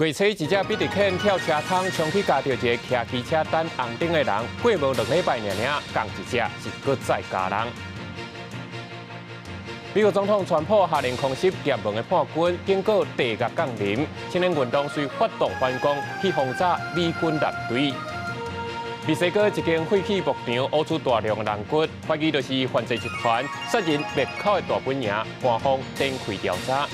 月初一隻比特犬跳車窗衝去咬著一个騎機車等紅燈的人，過無2禮拜爾爾，仝一隻是閣再咬人。美國總統川普下令空襲也門的叛軍，警告地獄降臨。青年運動遂發動反攻，去轟炸美軍艦隊。墨西哥一間廢棄牧場挖出大量的人骨，懷疑就是犯罪集團殺人滅口的大本營，官方展開調查。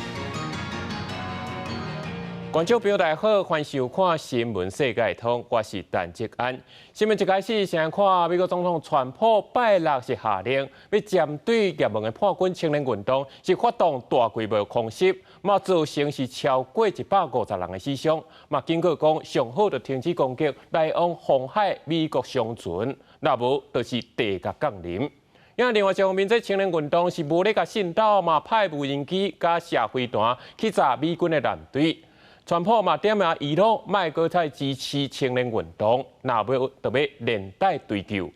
觀眾朋友大家好，歡迎收看《新聞世界通》，我是陳志安。新聞一開始先看美國總統川普拜六是下令，欲針對也門的叛軍青年運動，是發動大規模空襲，嘛造成是超過150人的死傷。嘛警告講，上好就停止攻擊來往紅海美國商船，若無就是地獄降臨。另外一方面，這青年運動是無咧共滲透，嘛派無人機佮射飛彈去炸美軍的艦隊。川普嘛點名伊朗，莫閣再支持青年運動，若無就欲連帶追究。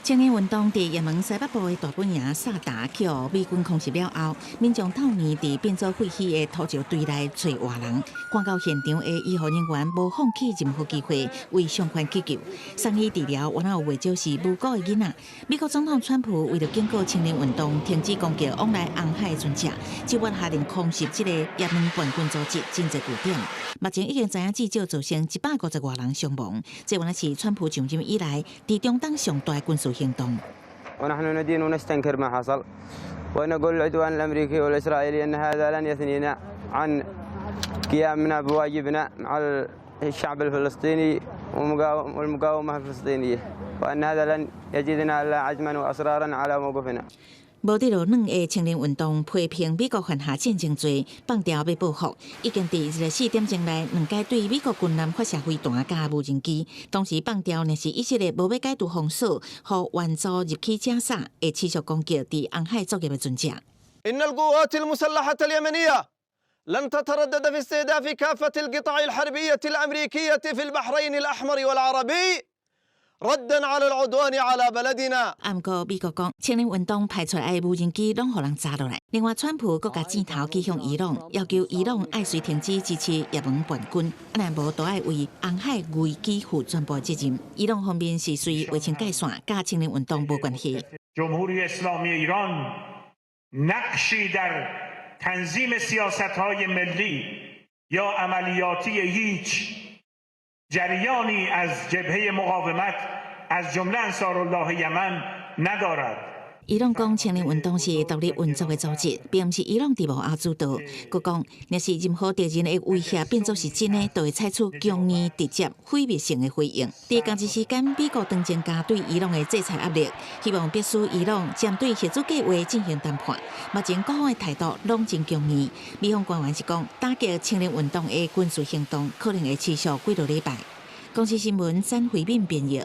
青年運動佇也門西北部的大本營薩達予美軍空襲了後，民眾透暝佇變做廢墟的土石堆內揣活人，趕到現場的醫護人員無放棄任何機會為傷患急救，送醫治療，原來有袂少是無辜的囡仔。美國總統川普為著警告青年運動停止攻擊往來紅海的船隻，這月下令空襲這个也門叛軍組織真濟據點。目前已經知影至少造成150外人傷亡，這原來是川普上任以來佇中東上大軍事行動。 ونحن ندين ونستنكر ما حصل ونقول للعدوان الأمريكي والإسرائيلي أن هذا لن يثنينا عن قيامنا بواجبنا مع الشعب الفلسطيني والمقاومة الفلسطينية وأن هذا لن يزيدنا إلا عزما وإصرارا على موقفنا. 無得落軟的青年運動批評美國犯下戰爭罪，放調欲報復，已經佇24點鐘內兩擺對美國軍艦發射飛彈佮無人機。同時放調，若是以色列無欲解除封鎖，予援助入去加沙，會持續攻擊佇紅海作業的船隻。 إن القوات المسلحة اليمنية لن تتردد في استهداف كافة القطع الحربية الأمريكية في البحرين الأحمر والعربي ردا على العدوان على بلدنا。毋過美國講，青年運動派出來的無人機攏予人炸落來。另外，川普閣共箭頭指向伊朗，要求伊朗愛隨停止支持也門叛軍，啊若無就愛為紅海危機負全部責任。伊朗方面是隨劃清界線，佮青年運動無關係。 جمهوری اسلامی ایران نقشی در تنظیم سیاست‌های ملی یا عملیاتی هیچ جریانی از جبهه مقاومت از جمله انصارالله یمن ندارد。伊朗講青年運動是獨立運作的組織，並毋是伊朗佇幕後主導。閣講，若是任何敵人的威脅變作是真的，就會採取強硬、直接、毀滅性的回應。佇仝一時間，美國當增加對伊朗的制裁壓力，希望迫使伊朗針對核子計畫進行談判。目前各方的態度攏真強硬。美方官員是講，打擊青年運動的軍事行動可能會持續幾落禮拜。公視新聞詹慧敏編譯。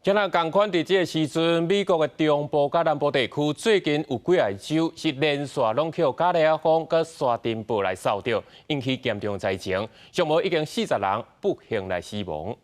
這若仝款佇這个時陣，美國的中部佮南部地區最近有幾个州是連續攏予加勒仔風佮沙塵暴來掃著，引起嚴重災情，上無已經40人不幸來死亡。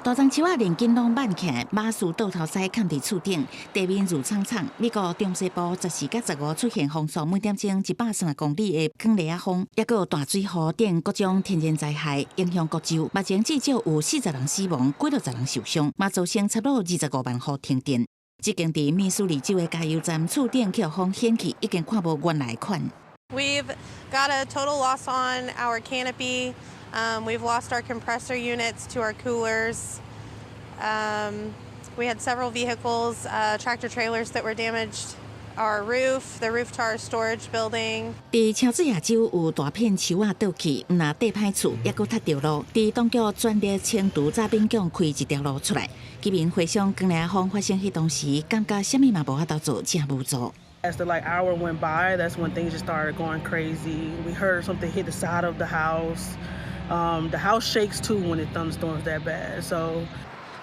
大樟樹仔連根攏挽起來，馬術倒頭屎崁佇厝頂，地面挐氅氅。美國中西部14佮15出現風速每點鐘130公里的捲螺仔風，抑閣有大水雨等各種天然災害影響各州。目前至少有40人死亡，幾落十人受傷，嘛造成差不多25萬戶停電。這間佇密蘇里州的加油站厝頂予風掀去，已經看無原來款。 We've got a total loss on our canopy. We've lost our compressor units to our coolers. We had several vehicles, tractor trailers that were damaged. Our roof, the roof to our storage building. 佇清水亞州有大片樹仔倒去，毋若塊歹厝，抑閣塌著路。佇當局全力清除才勉強開一條路出來。居民回想捲螺仔風發生彼當時，感覺啥物嘛無法度做，真無助。 As the like hour went by, that's when things just started going crazy. We heard something hit the side of the house. The house shakes too when it thunderstorms that bad. So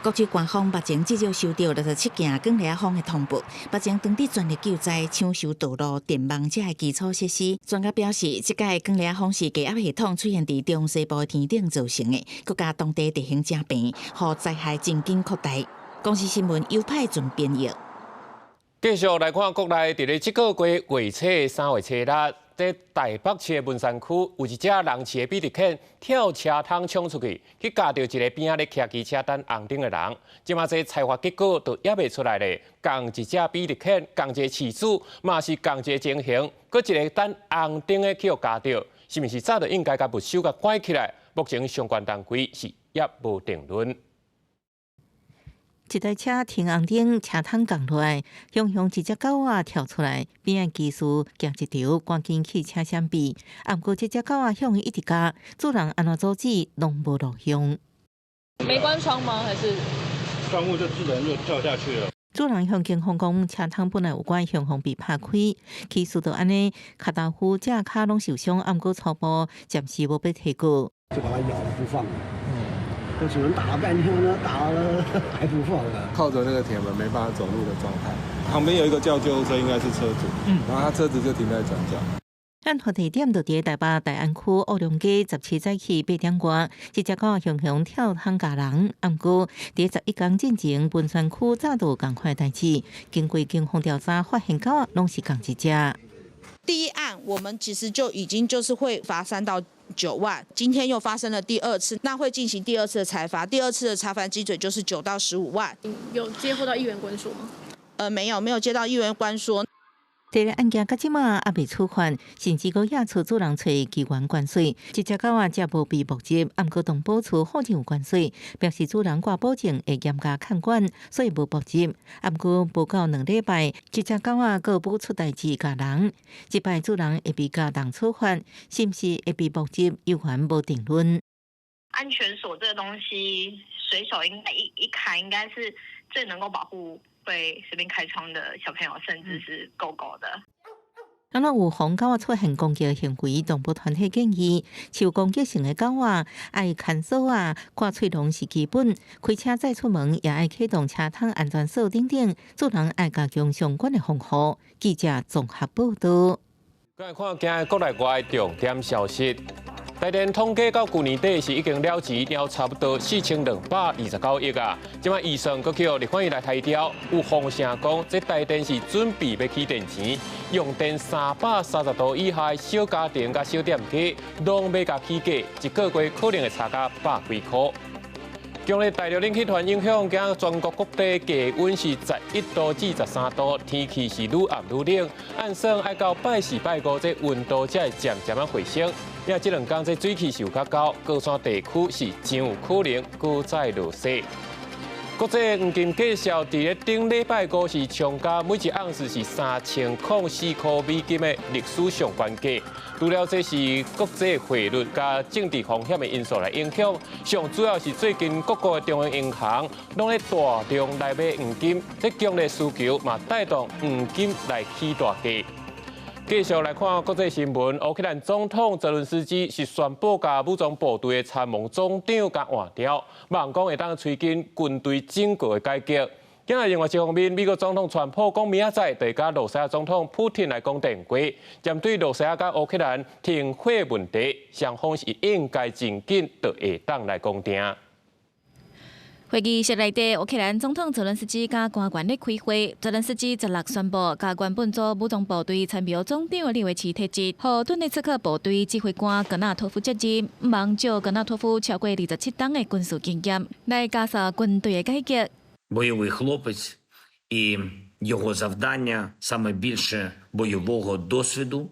各州官方目前至少收到67件捲螺仔風的通報，目前當地全力救災、搶修道路、電網這个基礎設施。專家表示，這擺捲螺仔風是低壓系統出現佇中西部天頂造成的，閣加當地地形誠平，予災害真緊擴大。公視新聞尤派准編譯。繼續來看國內，佇咧這個月月初3月初六，佇台北市的文山區有一隻人飼的比特犬跳車窗衝出去，去咬著一个邊仔咧騎機車等紅燈的人。這馬這裁罰結果都猶未出來咧，仝一隻比特犬，仝一个飼主，嘛是仝一个情形，閣一个等紅燈的去予咬著，是毋是早就應該共沒收共關起來？目前相關單位是猶無定論。一台車停紅燈，車窗降落來，雄雄一隻狗仔跳出來，邊仔機師驚一著，趕緊去車閃避。啊，毋過這隻狗仔向伊一直咬，主人按怎阻止攏無路用。沒關窗嗎？還是窗戶就自然就跳下去了。主人向警方講，車窗本來有關雄雄被拍開，其實就按呢，跤頭趺隻跤攏受傷，啊，毋過初步暫時無欲提告。就把它咬了不放。都只能打了半天呢，打了還不放啊！靠着那個鐵門沒辦法走路的狀態，旁邊有一個叫救護車，應該是車主，然後他車子就停在轉角。案發地點就佇台北大安區烏龍街17早起8點外，這隻狗雄雄跳窗咬人，毋過佇11工進前，文山區早就有仝款代誌，經過警方調查，發現狗仔攏是仝一隻。第一案我們其實就已經就是會罰3到9萬，今天又發生了第二次，那會進行第二次的裁罰，第二次的裁罰基準就是9到15萬。有接獲到議員關說嗎？沒有，沒有接到議員關說。這个案件到這馬猶未處罰，甚至閣惹出主人揣機關關稅，這隻狗仔才無被目擊，毋過動保處否認有關稅，表示主人掛保證會嚴加看管，所以無目擊。毋過無夠2禮拜，這隻狗仔閣補出代誌咬人，這擺主人會被加重處罰，是毋是會被目擊，猶原無定論。安全鎖這個東西，隨手應該一開，應該是最能夠保護會隨便開窗的小朋友，甚至是狗狗的。啊，若有防狗仔出現攻擊行為，動保團體建議，飼攻擊性的狗仔，愛牽索仔，掛喙籠是基本。開車載出門也愛啟動車窗安全鎖等等，主人愛加強相關的防護。記者綜合報道。來看今日國內外重點消息。台電統計到舊年底是已經了錢了差不多4229億啊！這擺預算閣去予立法院來抬掉，有風聲講，這台電是準備欲起電錢，用電330度以下的小家庭佮小店家，攏欲共起價，一個月可能會差價百幾箍。強烈大陸冷氣團影響，今日全國各地低溫是11度至13度，天氣是愈暗愈冷。按算愛到拜四、拜五，這溫度才會漸漸仔回升。因為這2工這水汽是有較高，高山地區是真有可能閣再落雪。國際黃金價數佇咧頂禮拜五是衝到每一盎司是3004塊美金的歷史上懸價。除了這是國際匯率佮政治風險的因素來影響，上主要是最近各國的中央銀行攏咧大量來買黃金，這強烈需求嘛帶動黃金來起大價。繼續來看國際新聞，烏克蘭總統澤倫斯基是宣布，共武裝部隊的參謀總長共換掉，望講會當催進軍隊整個的改革。今日另外一方面，美國總統川普講明仔載就會佮羅西亞總統普廷來講電話，針對羅西亞佮烏克蘭停火問題，雙方是應該真緊就會當來講定。會議室內底，烏克蘭總統澤倫斯基佮官員咧開會。澤倫斯基十六宣布，共原本做武裝部隊參謀總長的李維奇撤職，予頓涅茨克部隊指揮官格納托夫接任。望借格納托夫超過27冬的軍事經驗，來加速軍隊的改革。 Бойовий хлопець і його завдання саме більше бойового досвіду,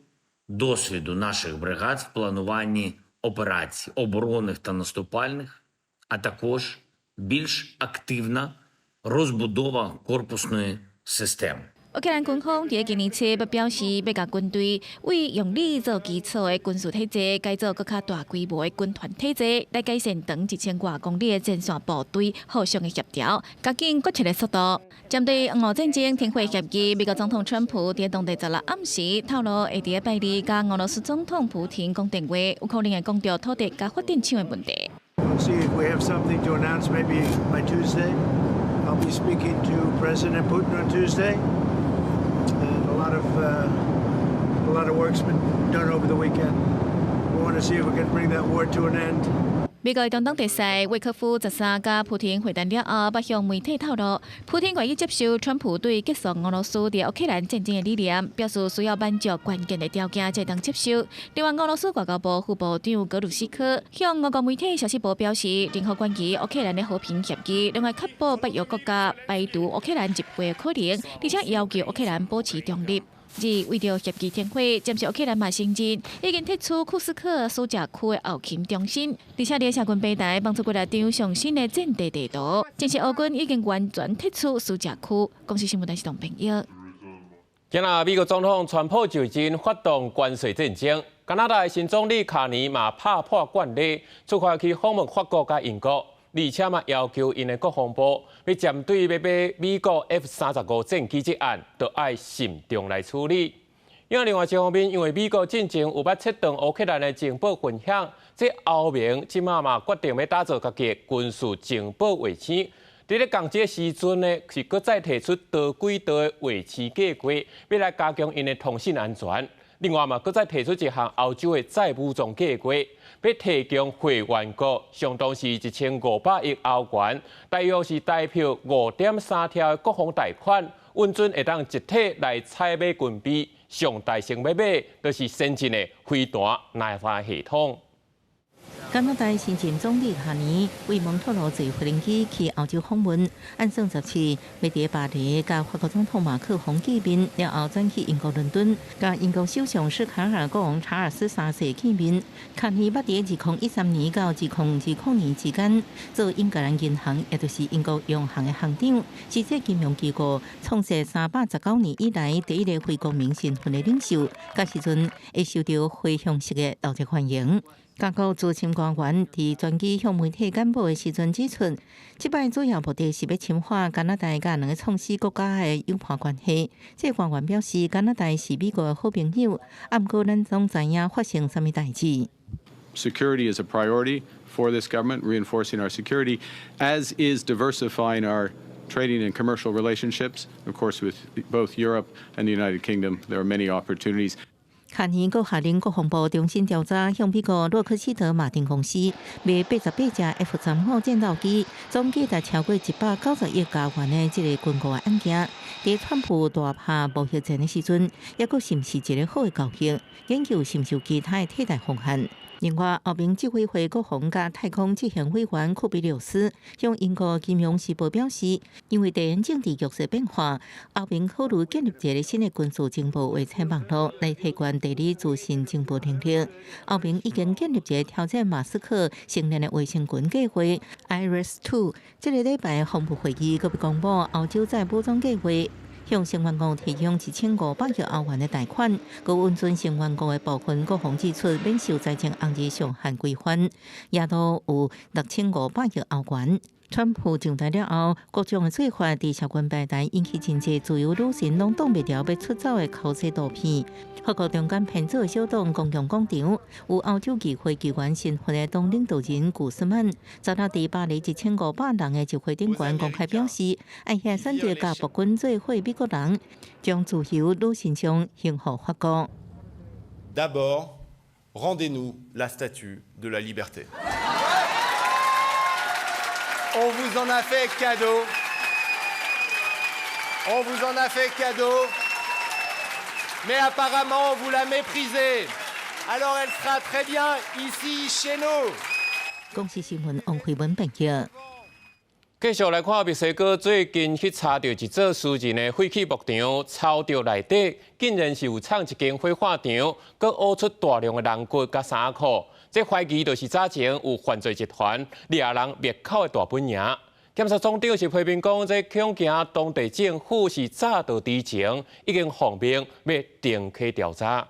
досвіду наших бригад в плануванні операцій, оборонних та наступальних, а також більш активна розбудова корпусної системи. 烏克蘭軍方佇今年7月表示，欲共軍隊為用理做基礎的軍事體制，改做閣較大規模的軍團體制，來改善長1000外公里的前線部隊互相的協調，加緊決策的速度。針對俄烏戰爭停火協議，美國總統川普佇當地十六暗時透露，會佇拜二佮俄羅斯總統普廷講電話，有可能會講著土地佮發電廠的問題。 We'll see if we have something to announce maybe by Tuesday. I'll be speaking to President Putin on Tuesday. And a lot of work's been done over the weekend. We want to see if we can bring that war to an end. 美國中東特使威克夫13佮普廷會談了後，捌向媒體透露，普廷願意接受川普對結束俄羅斯佇烏克蘭戰爭的理念，表示需要滿足關鍵的條件才當接受。另外，俄羅斯外交部副部長格魯斯科向俄國媒體消息部表示，任何關於烏克蘭的和平協議，攏愛確保北約國家排除烏克蘭入會的可能，而且要求烏克蘭保持中立。而為著協議停火，暫時烏克蘭嘛承認已經撤出庫斯克蘇傑區的後勤中心，而且佇社群平台放出幾張上新的戰地地圖，證實烏軍已經完全撤出蘇傑區。公視新聞台是董朋友。今仔美國總統川普就任發動關稅戰爭，加拿大新總理卡尼嘛拍破慣例，出發去訪問法國佮英國，而且嘛要求𪜶的國防部欲針對欲買美國 F-35戰機這案，都愛慎重來處理。因為另外一方面，因為美國進前有捌切斷烏克蘭的情報分享，這歐盟這馬嘛決定欲打造家己的軍事情報衛星。佇咧仝這個時陣呢，是閣再提出多軌道的衛星計劃，欲來加強𪜶的通訊安全。另外嘛，閣再提出一項歐洲的再武裝計劃，欲提供會員國相當是1500億歐元，大約是台票5.3兆的國防貸款，允准會當一體來採買軍備，上大先欲買，就是先進的飛彈雷達系統。加拿大新任總理卡尼為蒙特羅坐飛機去歐洲訪問，按算17欲佇巴黎佮法國總統馬克宏見面，了後轉去英國倫敦，佮英國首相施凱爾國王查爾斯三世見面。卡尼捌佇2013年到2020年之間做英格蘭銀行，也就是英國央行的行長，是這金融機構創設319年以來第一个非國民身份的領袖。彼時陣會受著回響式的熱烈歡迎。加國資深官員佇專機向媒體簡報的時陣指出，這擺主要目的是欲深化加拿大佮兩个創始國家的友伴關係。這个官員表示，加拿大是美國的好朋友，啊，毋過咱攏知影發生啥物代誌。 Security is a priority for this government, reinforcing our security, as is diversifying our trading and commercial relationships. Of course, with both Europe and the United Kingdom, there are many opportunities. 卡尼閣下令國防部重新調查，向美國洛克希德馬丁公司賣88架 F-35戰鬥機，總價值超過190億加元的這个軍購案件。佇川普大拍貿易戰的時陣，猶閣是毋是一个好的交易？研究是毋是有其他的替代方案？另外，歐盟執委會國防佮太空執行委員庫比柳斯向英國金融時報表示，因為地緣政治局勢變化，歐盟考慮建立一个新的軍事情報衛星網路來提懸地理資訊情報能力。歐盟已經建立一个挑戰馬斯克星鏈的衛星群計劃 IRIS Two。這个禮拜防部會議閣欲公布歐洲再武裝計劃。向成員國提供1500億歐元的貸款，閣允准成員國的部分國防支出免受財政紅字上限規範，也都有6500億歐元。川普上台了後，各種的做法佇社群平台引起真濟自由女神攏擋袂牢欲出走的口水圖片。法國中間偏左小黨公共廣場，有歐洲議會議員身份的黨領導人古斯曼，昨昏佇巴黎1500人的集會頂懸公開表示，愛遐選擇佮暴君做伙美國人，將自由女神像還予法國。 D'abord, rendez-nous la statue de la liberté. On vous en a fait cadeau. On vous en a fait cadeau. Mais apparemment, vous la méprisez. Alors elle sera très bien ici, chez nous. 公視新聞王慧文編譯。繼續來看墨西哥最近去查著一座私人的廢棄牧場，草廸內底竟然是有藏一間火化場，閣挖出大量的人骨佮衫褲。這懷疑就是早前有犯罪集團掠人滅口的大本營。檢察總長是批評講，這恐驚當地政府是早就知情，已經奉命欲展開調查。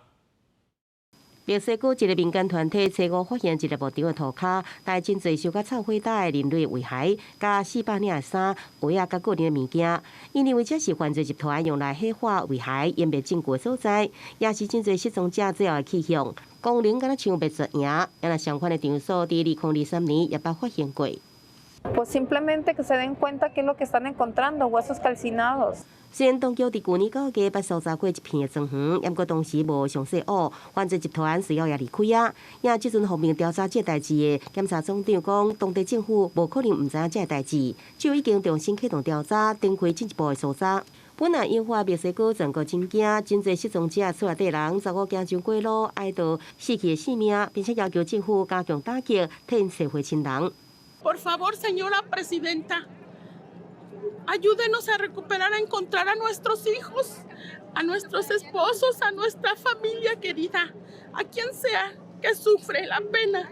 墨西哥一个民間團體初五發現一个牧場的塗跤，帶真濟燒甲臭火焦的人類遺骸，佮400領的衫、鞋仔佮個人的物件。𪜶認為這是犯罪集團用來火化遺骸、湮滅證據的所在，也是真濟失蹤者最後的去向。功能敢若像滅絕營，猶若相款的場所，佇2023年也捌發現過。Pues simplemente que se den cuenta qué es lo que están encontrando, huesos calcinados. 雖然當局佇舊年9月捌搜查過一片的莊園，毋過當時無詳細挖，犯罪集團隨後也離開啊。也這陣方面調查這代誌的檢察總長講，當地政府無可能毋知影這代誌，就已經重新啟動調查，展開進一步的搜查。本來引發墨西哥全國震驚，真濟失蹤者厝內底人十五行上街路哀悼死去的性命，並且要求政府加強打擊，替𪜶揣回親人。 Por favor, señora presidenta, ayúdenos a recuperar, a encontrar a nuestros hijos, a nuestros esposos, a nuestra familia querida, a quien sea que sufre la pena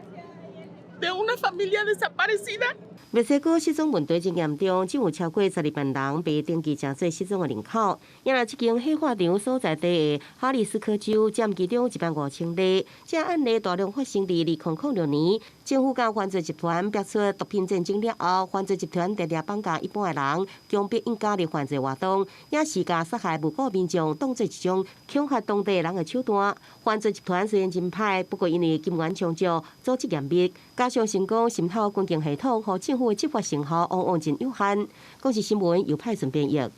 de una familia desaparecida. 墨西哥失蹤問題真嚴重，只有超過12萬人被登記成做失蹤的人口。也若這間火化場所在地的哈利斯科州佔其中1萬5千例，這案例大量發生佇2006年，政府佮犯罪集團爆出毒品戰爭了後，犯罪集團定定綁架一般的人，強迫𪜶加入犯罪活動，也是共殺害無辜民眾當做一種恐嚇當地人的手段。犯罪集團雖然真歹，不過因為金源充足、組織嚴密，加上成功滲透軍警系統予政府的執法成效往往真有限。公視新聞由派順編譯。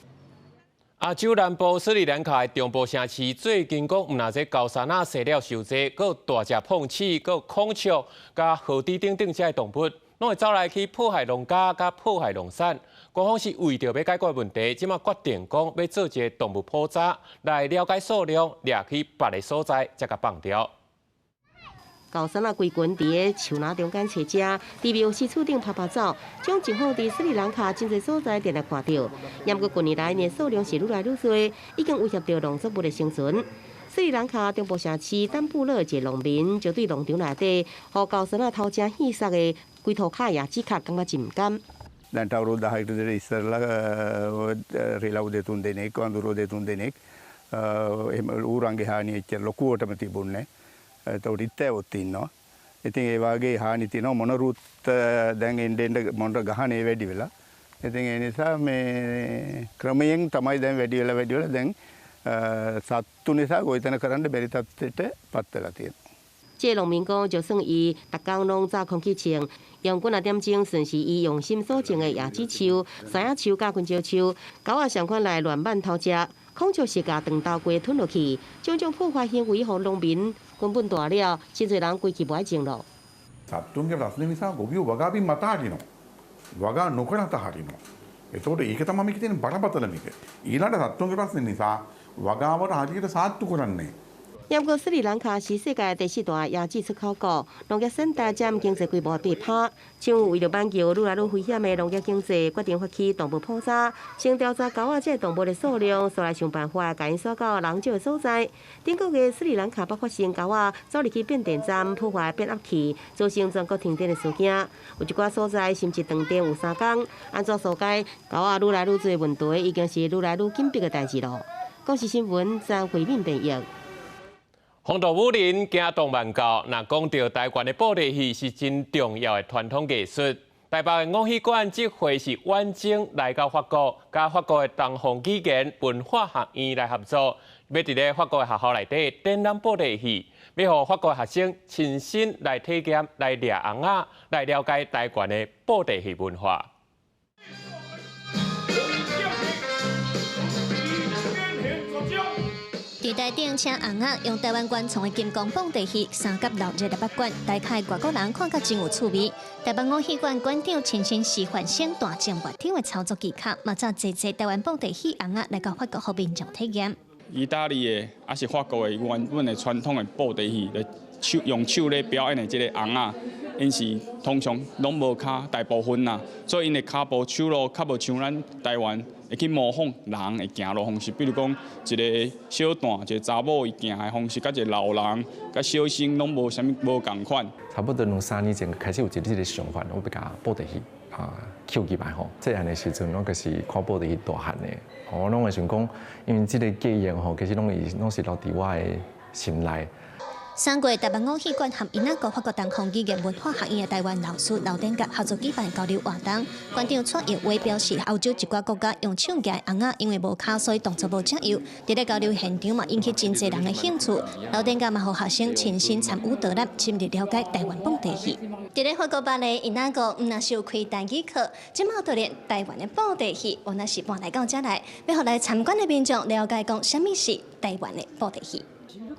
亞洲南部斯里蘭卡的中部城市最近講，毋但這高山仔生了傷濟，閣有大隻膨鼠、閣有孔雀、佮河豬等等這些動物，攏會走來去破壞農家、佮破壞農產。官方是為著欲解決問題，這馬決定講欲做一个動物普查，來了解數量，掠去別个所在，才共放掉。高山仔規群佇个樹林中間揣食，佇廟溪厝頂趴趴走，這種情況佇斯里蘭卡真濟所在定定看著。毋過近年來，𪜶數量是愈來愈濟，已經威脅著農作物的生存。斯里蘭卡中部城市丹布勒一个農民就對農場內底，予高山仔偷食戲殺的規塗跤椰子殼，感覺真毋甘。 දැන්ට අවුරුදු 10කට විතර ඉස්සරලා රිලව් දෙතුන් දෙනෙක් වඳුරෝ දෙතුන් දෙනෙක් එහෙම ඌරන්ගේ හානිය එච්චර ලොකුවටම තිබුණේ නැහැ. එතකොට ඉත්තැවොත් ඉන්නවා. ඉතින් ඒ වගේ හානි තියෙනවා මොනරුත් දැන් එන්න එන්න මොනර ගහනේ වැඩි වෙලා. ඉතින් ඒ නිසා මේ ක්‍රමයෙන් තමයි දැන් වැඩි වෙලා වැඩි වෙලා දැන් සත්තු නිසා ගොවිතැන කරන්න බැරි තත්ත්වයට පත් වෙලා තියෙනවා. 這農民講，就算伊逐工攏紮空氣槍，用幾若點鐘，順勢伊用心所種的椰子樹、山仔樹佮香蕉樹，狗仔相款來亂挽偷食，孔雀是共長頭雞吞落去，種種破壞行為，予農民根本大了，真濟人規氣無愛種咯。 සත්තුන්ගේ ප්‍රශ්න නිසා ගොවියෝ වගාබිම් අතහරිනවා. වගා නොකර අතහරිනවා. එතකොට ඒක තමයි මේකේ තියෙන බරපතලම එක. ඊළඟ සත්තුන්ගේ ප්‍රශ්න නිසා වගාවට හරියට සාත්තු කරන්නේ. 毋過斯里蘭卡是世界第四大椰子出口國，農業產值佔經濟規模8%。政府為著挽救愈來愈危險的農業經濟，決定發起動物普查，先調查狗仔這個動物的數量，紲來想辦法共𪜶徙到人少的所在。頂個月斯里蘭卡北發生狗仔走入去變電站破壞變壓器，造成全國停電的事件。有一寡所在甚至斷電有3工。按怎疏解狗仔愈來愈濟問題，已經是愈來愈緊迫的代誌囉。公視新聞張惠敏編譯。風度武林驚動萬教，若講著台灣的布袋戲是真重要的傳統藝術。台北的五戲館這回是遠征來到法國，佮法國的東方語言文化學院來合作，欲佇咧法國的學校內底展覽布袋戲，欲予法國學生親身來體驗、來掠尪仔、來了解台灣的布袋戲文化。佇台頂請尪仔用台灣原創的金剛布袋戲三甲鬧熱的北館，台下外國人看甲真有趣味。台北五戲館館長親身示範省大眾樂場的操作技巧，嘛載濟濟台灣布袋戲尪仔來到法國予民眾體驗。意大利的抑是法國的原本的傳統的布袋戲，來手用手咧表演的這个尪仔，𪜶是通常攏無跤，大部分啦，所以𪜶的跤步手路較無像咱台灣會去模仿人的行路方式，比如講一个小旦，一个查某伊行的方式，佮一个老人、佮小生攏無啥物無仝款。差不多兩三年前開始有一个這个想法，我欲共布袋戲啊抾起來吼。細漢的時陣，我就是看布袋戲大漢的，我攏會想講，因為這个記憶吼，其實攏是攏是留佇我的心內。3月台北偶戲館和伊那國法國東方語言文化學院的臺灣老師劉典甲合作舉辦交流活動。館長蔡耀威表示，歐洲一寡國家用手舉尪仔，因為無跤，所以動作無遮幼。佇咧交流現場嘛，引起真濟人的興趣。劉典甲嘛，予學生親身參與導覽，深入了解臺灣布袋戲。佇咧法國巴黎，𪜶那個毋若是有開台語課，這馬就連臺灣的布袋戲，原來是搬來到遮來，欲予來參觀的民眾了解講，啥物是臺灣的布袋戲。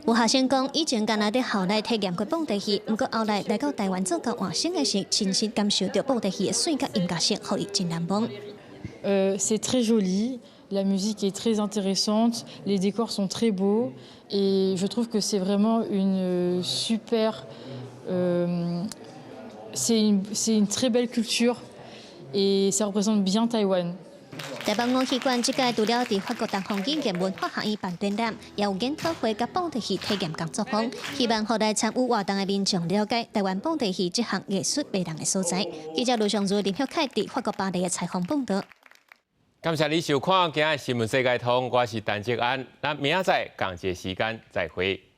有學生講，以前敢若佇校內體驗過布袋戲，毋過後來來到臺灣做交換生的時，親身感受著布袋戲的媠佮音樂性，予伊真難忘。 C'est très joli, la musique est très intéressante, les décors sont très beaux et je trouve que c'est vraiment une super, c'est une très belle culture et ça représente bien Taïwan. 台北偶戲館這屆除了佇法國東方語言文化學院辦展覽，也有研討會佮布袋戲體驗工作坊，希望予來參與活動的民眾了解臺灣布袋戲這項藝術迷人的所在。記者盧尚如、林旭凱佇法國巴黎的採訪報導。感謝你收看今仔新聞世界通，我是陳哲安，咱明仔載仝一个時間再會。